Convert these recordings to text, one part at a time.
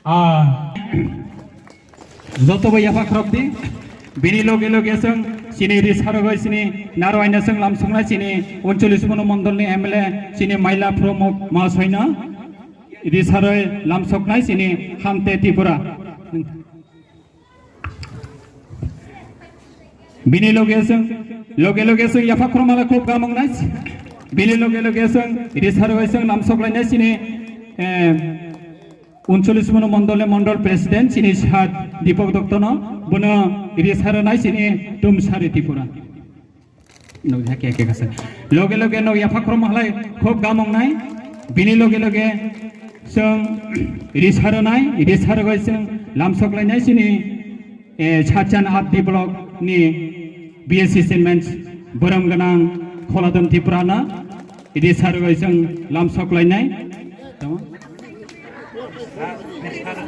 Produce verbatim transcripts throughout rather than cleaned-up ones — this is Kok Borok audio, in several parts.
Ah, joto bai yapha khorok di. Bini loge loge chwng chini ri sarogoi chini narwai no chwng lamsoknai chini uncholish bono mondol ni M L A chini Maila Pramod Mahasoi no ri saroi lamsoknai chini Hamte Tripura. Bini loge chwng, loge loge chwng yapha khorokma le khub gamung nai. Bini loge loge chwng ri sarogoi chwng lamsok lainai chini, eh, uncholish bono mondol ni mondol president chini sir Deepak Dutta no bono ri saronai chini Tumsari Tripura. Nukjakya khe kasa. Loge loge nukya phakhrom halai khub gamung nai. Bini loge loge chwng ri saronai, ri sarogoi chwng lamsok lainai chini, eh, Satchan R D block ni B S C chairman borom gwnang Kholadon Tripura no ri sarogoi chwng lamsok lainai.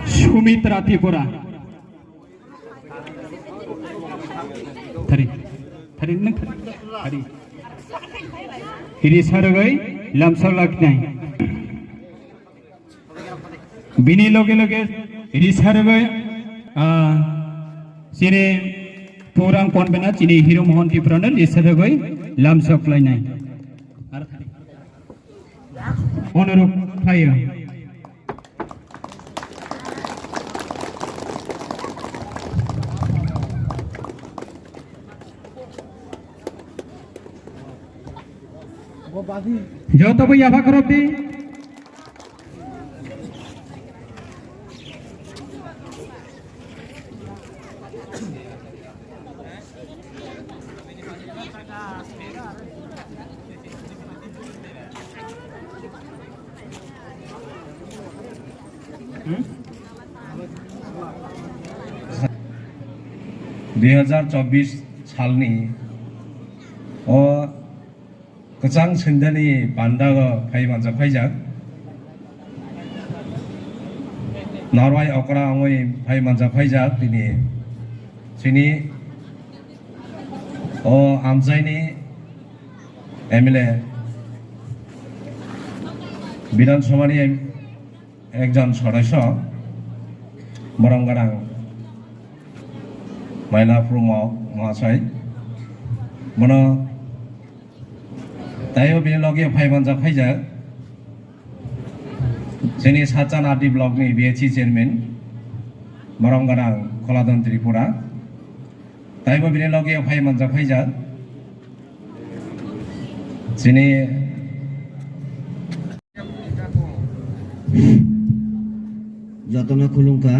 Sumitra Tripura. Thari, thari, nang thari, thari. Ri sarogoi lamsok lainai. Bini loge loge ri sarogoi, ah, chini Purang Konbena chini Hero Mohan Tripura no ri sarogoi lamsok lainai. Onurok khlaio. Joto bo yapha khorok di. Dui hazar chobbish salni o kwchang sindani pandago phai manjak phaijak. Narwai okra wngwi phai manjak phaijak tini chini o amchaini M L A, Bidhan Sabhani ekjon sodosyo, borom gwnang Maila Pramod Mahasoi, bono taibo bini loge phai manjak phaijak, chini Satchan R D block ni B S C chairman, borom gwnang Kholadon Tripura, taibo bini loge phai manjak phaijak, chini Jotono khulumkha.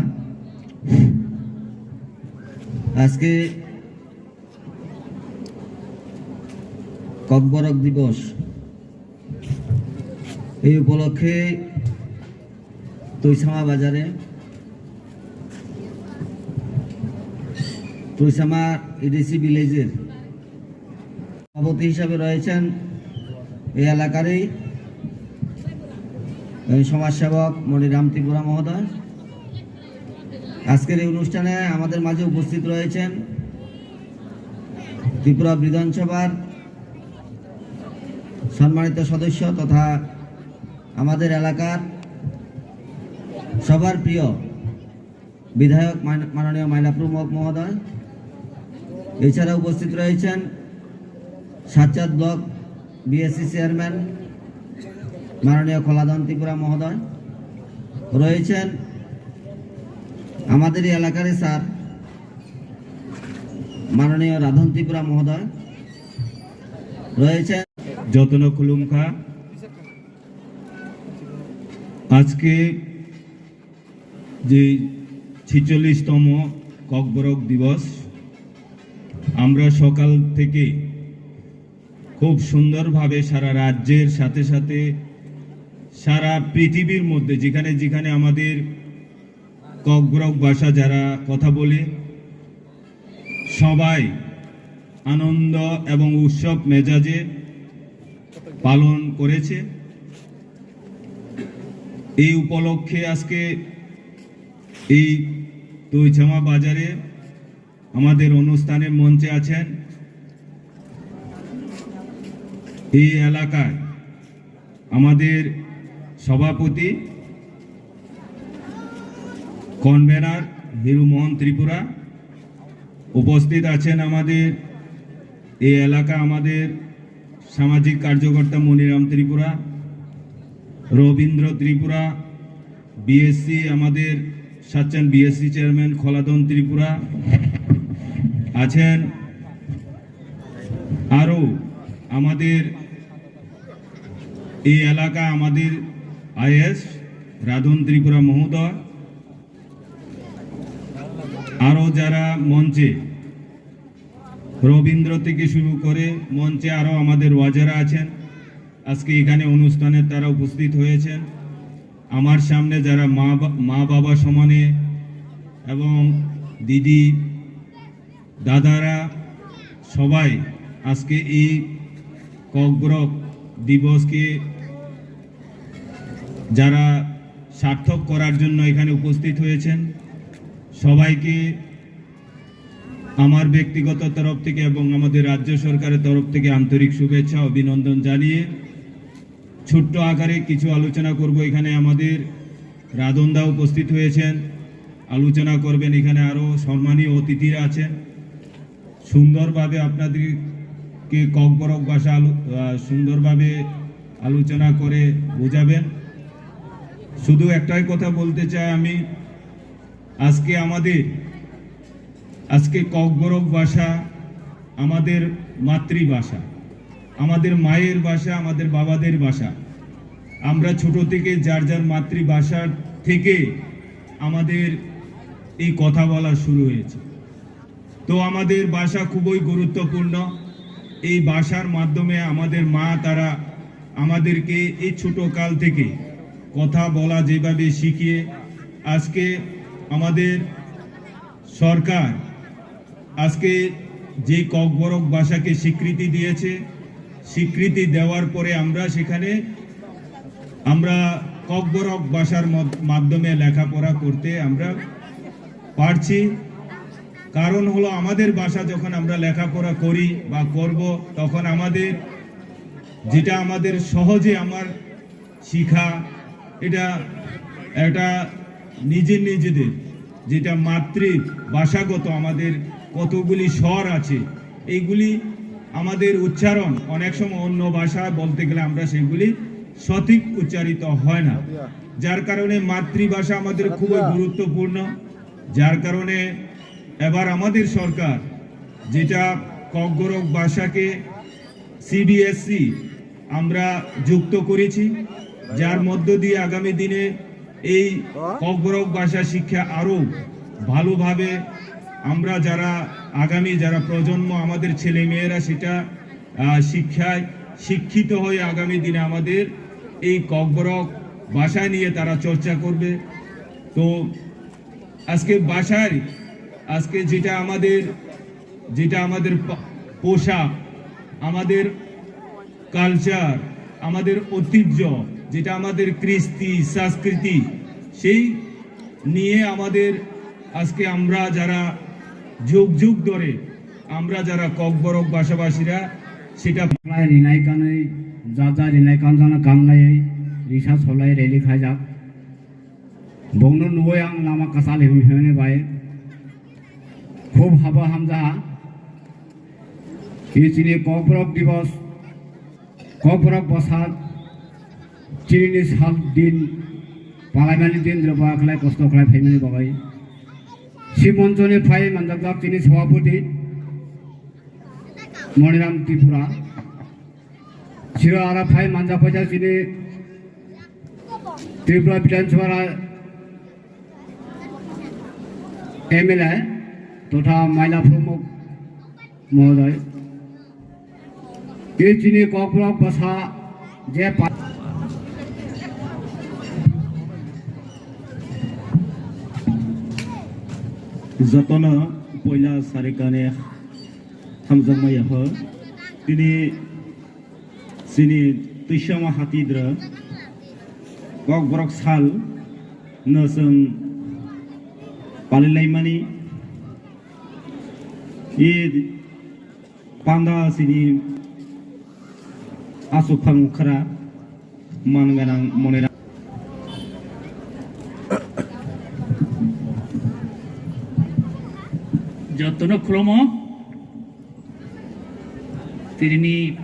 আজকে ককবরক দিবস, এই উপলক্ষে তুইসামা বাজারে তুইসামা এডিসি ভিলেজের সভাপতি হিসাবে রয়েছেন এই এলাকারই, এই সমাজসেবক মনিরাম ত্রিপুরা মহোদয়। আজকের এই অনুষ্ঠানে আমাদের মাঝে উপস্থিত রয়েছেন ত্রিপুরা বিধানসভার সম্মানিত সদস্য তথা আমাদের এলাকার সবার প্রিয় বিধায়ক মান-, মাননীয় মাইলাপ্রমুখ মহোদয়। এছাড়া উপস্থিত রয়েছেন সাতচাঁদ ব্লক বিএসসি চেয়ারম্যান মাননীয় কলাধন ত্রিপুরা মহোদয়, রয়েছেন আমাদের এই এলাকারই স্যার মাননীয় রাধন ত্রিপুরা মহোদয়, রয়েছেন। Jotono khulumkha. আজকে যে ছেচল্লিশতম ককবরক দিবস, আমরা সকাল থেকে খুব সুন্দরভাবে সারা রাজ্যের সাথে সাথে সারা পৃথিবীর মধ্যে যেখানে যেখানে আমাদের ককবরক ভাষা যারা কথা বলে, সবাই আনন্দ এবং উৎসব মেজাজে পালন করেছে। এই উপলক্ষে আজকে এই তৈছামা বাজারে আমাদের অনুষ্ঠানের মঞ্চে আছেন এই এলাকার আমাদের সভাপতি কনভেনার হিরু মোহন ত্রিপুরা, উপস্থিত আছেন আমাদের এই এলাকা, আমাদের সামাজিক কার্যকর্তা মনিরাম ত্রিপুরা, রবীন্দ্র ত্রিপুরা, বিএসসি, আমাদের সাচ্চান বিএসসি চেয়ারম্যান খলাদন ত্রিপুরা আছেন। আরও আমাদের এই এলাকা, আমাদের আইএস রাধন ত্রিপুরা মহোদয়, আরও যারা মঞ্চে, রবীন্দ্র থেকে শুরু করে মঞ্চে আরও আমাদের ওয়াজারা আছেন, আজকে এখানে অনুষ্ঠানে তারা উপস্থিত হয়েছেন। আমার সামনে যারা মা বা-, মা বাবা সমানে এবং দিদি, দাদারা, সবাই আজকে এই ককবরক দিবসকে যারা সার্থক করার জন্য এখানে উপস্থিত হয়েছেন, সবাইকে আমার ব্যক্তিগত তরফ থেকে এবং আমাদের রাজ্য সরকারের তরফ থেকে আন্তরিক শুভেচ্ছা, অভিনন্দন জানিয়ে ছোট্ট আকারে কিছু আলোচনা করব। এখানে আমাদের রাধনদা উপস্থিত হয়েছেন, আলোচনা করবেন। এখানে আরও সম্মানীয় অতিথিরা আছেন। সুন্দরভাবে আপনাদেরকে ককবরক ভাষা আলো-, আহ, সুন্দরভাবে আলোচনা করে বোঝাবেন। শুধু একটাই কথা বলতে চাই আমি, আজকে আমাদের, আজকে ককবরক ভাষা আমাদের মাতৃভাষা, আমাদের মায়ের ভাষা, আমাদের বাবাদের ভাষা। আমরা ছোট থেকে যার যার মাতৃভাষা থেকে আমাদের এই কথা বলা শুরু হয়েছে। তো আমাদের ভাষা খুবই গুরুত্বপূর্ণ। এই ভাষার মাধ্যমে আমাদের মা তারা আমাদেরকে এই ছোট কাল থেকে কথা বলা যেভাবে শিখিয়ে, আজকে আমাদের সরকার আজকে যে ককবরক ভাষাকে স্বীকৃতি দিয়েছে, স্বীকৃতি দেওয়ার পরে আমরা সেখানে, আমরা ককবরক ভাষার মদ-, মাধ্যমে লেখাপড়া করতে আমরা পারছি। কারণ হলো, আমাদের ভাষা যখন আমরা লেখাপড়া করি বা করব, তখন আমাদের, যেটা আমাদের সহজে আমার শিখা, এটা একটা নিজের নিজেদের যেটা মাতৃভাষাগত আমাদের কতগুলি স্বর আছে, এইগুলি আমাদের উচ্চারণ অনেক সময় অন্য ভাষা বলতে গেলে আমরা সেগুলি সঠিক উচ্চারিত হয় না, যার কারণে মাতৃভাষা আমাদের খুবই গুরুত্বপূর্ণ। যার কারণে এবার আমাদের সরকার যেটা ককবরক ভাষাকে সিবিএসই আমরা যুক্ত করেছি, যার মধ্য দিয়ে আগামী দিনে এই ককবরক ভাষা শিক্ষা আরও ভালোভাবে আমরা যারা আগামী যারা প্রজন্ম, আমাদের ছেলে মেয়েরা সেটা, আহ, শিক্ষায় শিক্ষিত হয়ে আগামী দিনে আমাদের এই ককবরক ভাষা নিয়ে তারা চর্চা করবে। তো আজকে ভাষায়, আজকে যেটা আমাদের, যেটা আমাদের পা-, পোশাক, আমাদের কালচার, আমাদের ঐতিহ্য, যেটা আমাদের কৃষ্টি সংস্কৃতি, সেই নিয়ে আমাদের আজকে আমরা যারা যুগ যুগ ধরে আমরা যারা ককবরক ভাষাভাষীরা সেটা rinai kanwi, ja ja rinai kanjana kangnai, risa solai rally khaijak. Bongno nuwi ang lama kwchal him himni bai khub habo hamjaha. Tini chini Kokborok Divas, Kokborok bwsa chini sal din, palaimani din rwba khlai kosto khlai phaimani bagwi. Si monchoni phai manjakjak chini Sabhapati Moniram Tripura. Siro aro phai manjak paijak chini Tripura Bidhan Sabha ra M L A totha Maila Pramod Mohoday. Tei chini Kokborok bwsa je pa- Jotono poila sarikani hamjakma yapha. Tini chini twisama hatidra Kokborok sal no chwng palilaimani. I panda chini aswk phang khra man ganang monira. Jotono khulumo. Tinini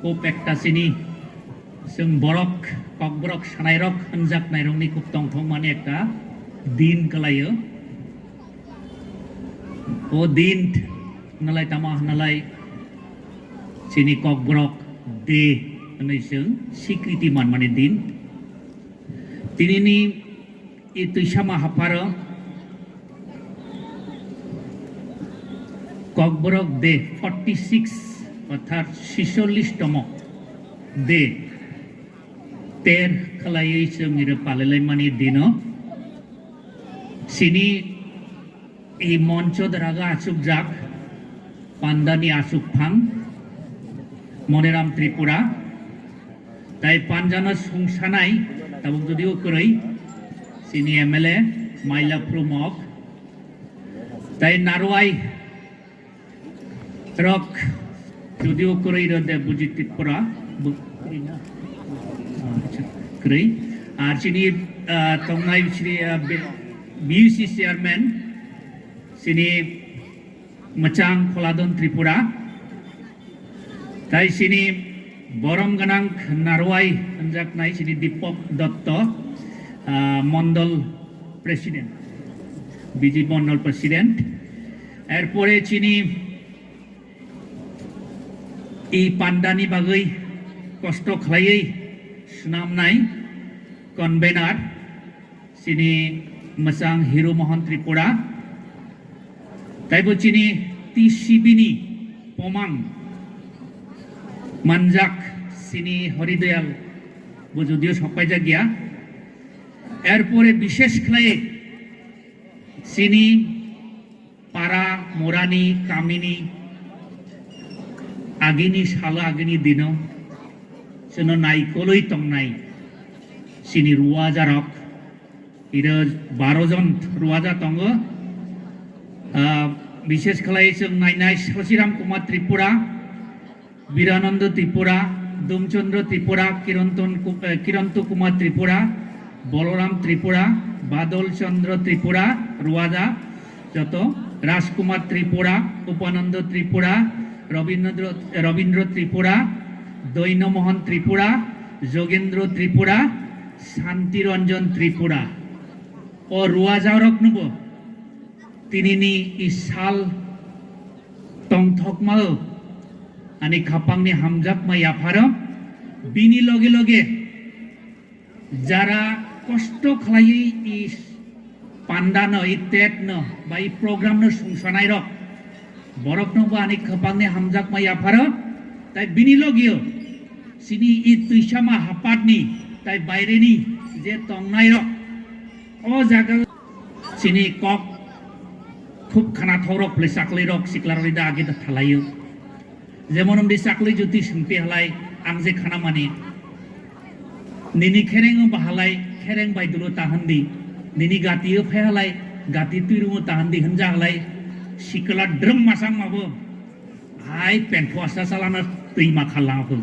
o pekta sini chwng borok, kokborok sanairok, hwnjaknairokni khub tongthokmani ekta din kwlaio. O din hwnalai tamo hwnalai chini kokborok de hwnwi chwng sikriti manmani din. Tinini i twisama hapharo kokborok de forty six orthat sisollis tomo de ter khlaiwi chwng iro palailaimani dino. Chini i moncho draga achukjak pandani achukphang Moniram Tripura. Tai panjano sungsanai tabuk jodio kwrwi chini M L A Maila Prumok. Tai narwai rok jodio kwrwi ro de buji Tripura bu-, acha, kwrwi. Ar chini, ah, tongnai chini, ah, B-, B U C chairman chini Mwchang Kholadon Tripura. Tai chini borom gwnang narwai hwnjaknai chini Dipak Dotto, ah, Mondol President, B J Mondol President. Erpore chini i pandani bagwi kosto khlaiwi swnamnai convener chini Mwchang Hiru Mohan Tripura, taibo chini T C B ni pomang manjak chini Horidoyal bo jodio sokpaijak ya. Erpore bishesh khlai chini para murani kamini agini salo agini dino chwngno naikolwi tongnai chini ruwajarok. Iro baro jon ruwaja tongo. Ah, bishesh khlai chwng nainai Sasiram Kumar Tripura, Birananda Tripura, Dumchandra Tripura, Kirantan Ku-, eh, Kiranto Kumar Tripura, Balaram Tripura, Badal Chandra Tripura, ruwaja joto, Rajkumar Tripura, Upananda Tripura, Rabindra, Rabindra Tripura, Doino Mohan Tripura, Jogendra Tripura, Santi Ranjan Tripura. O ruwajaroknobo tinini i sal tongthokmao ani khapangni hamjakma yapharo. Bini loge loge jara kosto khlaiwi i pandano, i tetno ba i programno sungsanairok, boroknobo ani khapangni hamjakma yapharo. Tai bini logio chini i twisama hapatni tai baireni je tongnairok, o jaga chini kok khub khanathok rok phle, chakli rok sikla rok da age da thalaio. Jemon wngdi chakli jyoti swngpi halai ang je khana mani, nini khereng ba halai khereng bai dulu ta hwndi, nini gati o phai halai gati tuirung o ta hwndi hwnja halai sikla drwm masang mabo hai penphu asa salana twi ma khalang kho.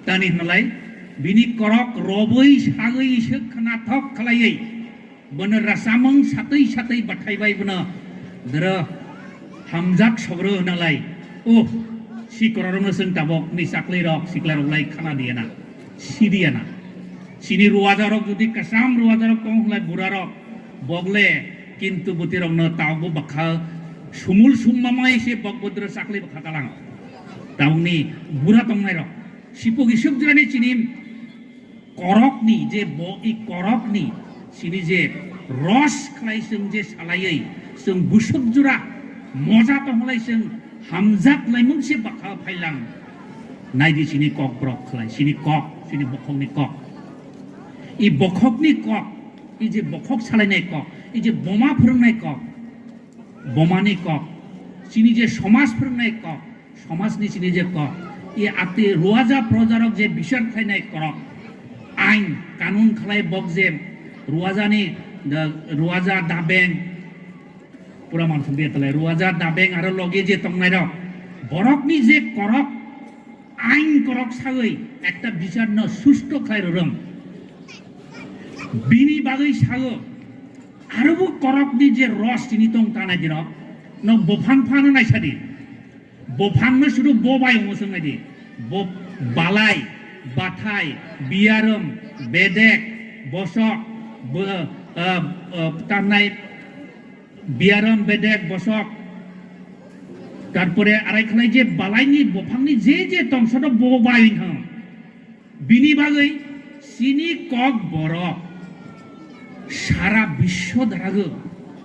Tani hwnalai bini korok robwi sagwi se khanathok khlaiwi bono rasamung satwi satwi bathai bai bono doro hamjak sogro hwnalai. Oh, si kororokno chwng tabok ni chakli rok sikla rok lai khana diya na, si diya na. Chini ruwaja rok jodi kasam ruwaja rok tong hwnlai bura rok bogle kintu bwtwi rokno tabok bo bakha sumul summa mai se bok bodro chakli bakha kalang. Tabokni bura tongnai rok sipogi sukjrani chini korokni je bo i korokni chini je ros khlai chwng je salaiwi chwng busuk jura moja tonghlai chwng hamjak laimung se bakha phailang. Naidi chini kok borok khlai, chini kok, chini bokhokni kok. I bokhokni kok, i je bokhok salainai kok, i je boma phwrwngnai kok, bomani kok, chini je somaj phwrwngnai kok, somajni chini je kok, i ati ruwaja projarok je bichar khlainai korok, ain kanun khlai bok je ruwajani, da, ruwaja dabeng, pura mansuk de talai, ruwaja dabeng aro loge je tongnairok, borokni je korok, ain korok sagwi ekta bichar no susto khlai rwrwng. Bini bagwi sago, arobo korokni je ros chini tong tanai dirok, No bophang phano naisadi. Bophangno sudu bo bai omo swngnai di. Bo balai, bathai, biaram, bedek, bosok, bo, ah, ah, tanai biaram, bedek, bosok. Tarpore arai khlai je balaini bophangni je je tongsono bo bai hwn. Bini bagwi chini Kokborok sara biswo darago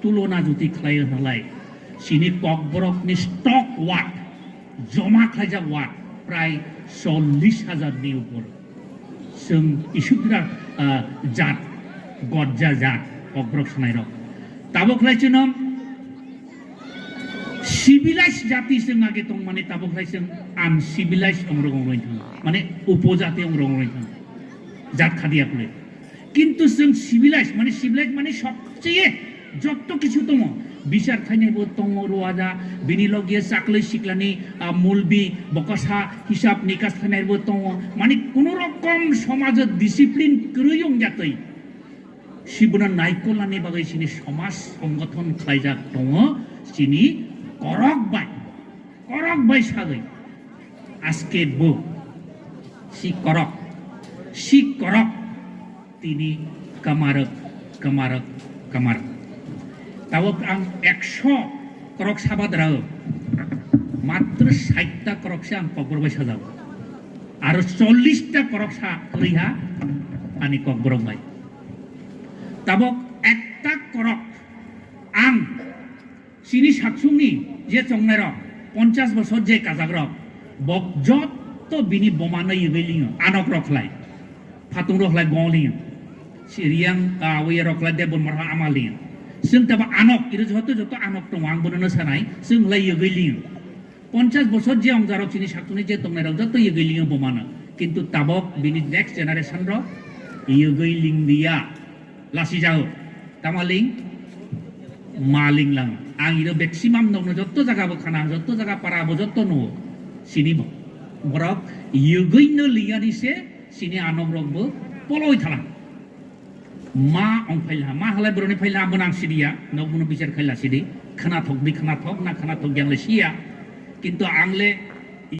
tulona juti khlai hwnlai. Chini Kokborokni stock worth, joma khlaijak worth prai chollish hajar ni upor. Chwng isukra, ah, jat, gorja jat, Kokborok swnairok. Tabuk khlai chwng civilized jati chwng age tongmani, tabuk khlai chwng uncivilized ongrok ongroi thang, mane upojati ongrok ongroi thang, jat khadiya kule. Kintu chwng civilized, mane civilized mane sobcheye jotto kichu tongo, bichar khainai bo tongo, ruaja, bini loge chakloi siklani, ah, mulbi, bokosa, hisab nikas khainai bo tongo, mane kuno rokom somajo discipline kwrwi ong jatoi. Sibono naikolnani bagwi chini somaj songgothon khlaijak tongo, chini korok bai, korok bai sagwi. Aske bo si korok, si korok tini kamarok, kamarok, kamarok. Tabok ang ekso korok saba drao, matro saitta korok se ang Kokborok bai sajago. Aro chollish ta korok sa kwrwi ha ani Kokborok bai. Tabok ekta korok ang chini saksungni je chongnairok, ponchas bosor je kajakrok, bok jotto bini bomano yogwi lingo, anokrok khlai, phatungrok khlai gong lingo, si Riyang, ah, oyerok khlai Debbarma ama lingo. Chwng tabo anok, iro joto joto anok tongo, ang bonono sanai, chwng khlai yogwi lingo. Ponchas bosor je ongjarok chini saktuni je tongnairok joto yogwi lingo bomano. Kintu tabok bini next generation rok yogwi linglia, lasi jao. Tamaling maling lang. Ang iro maximum nokno joto jaga bo khana, joto jaga para bo joto nuo. Chini bo. Borok yogwi no liyani se chini anok rok bo poloi thalang. Ma ong phaila, ma halai boroni phaila, abo nang sidiya, nok bono bichar khaila sidi, khana thok di, khana thok na, khana thok yang le siya. Kintu ang le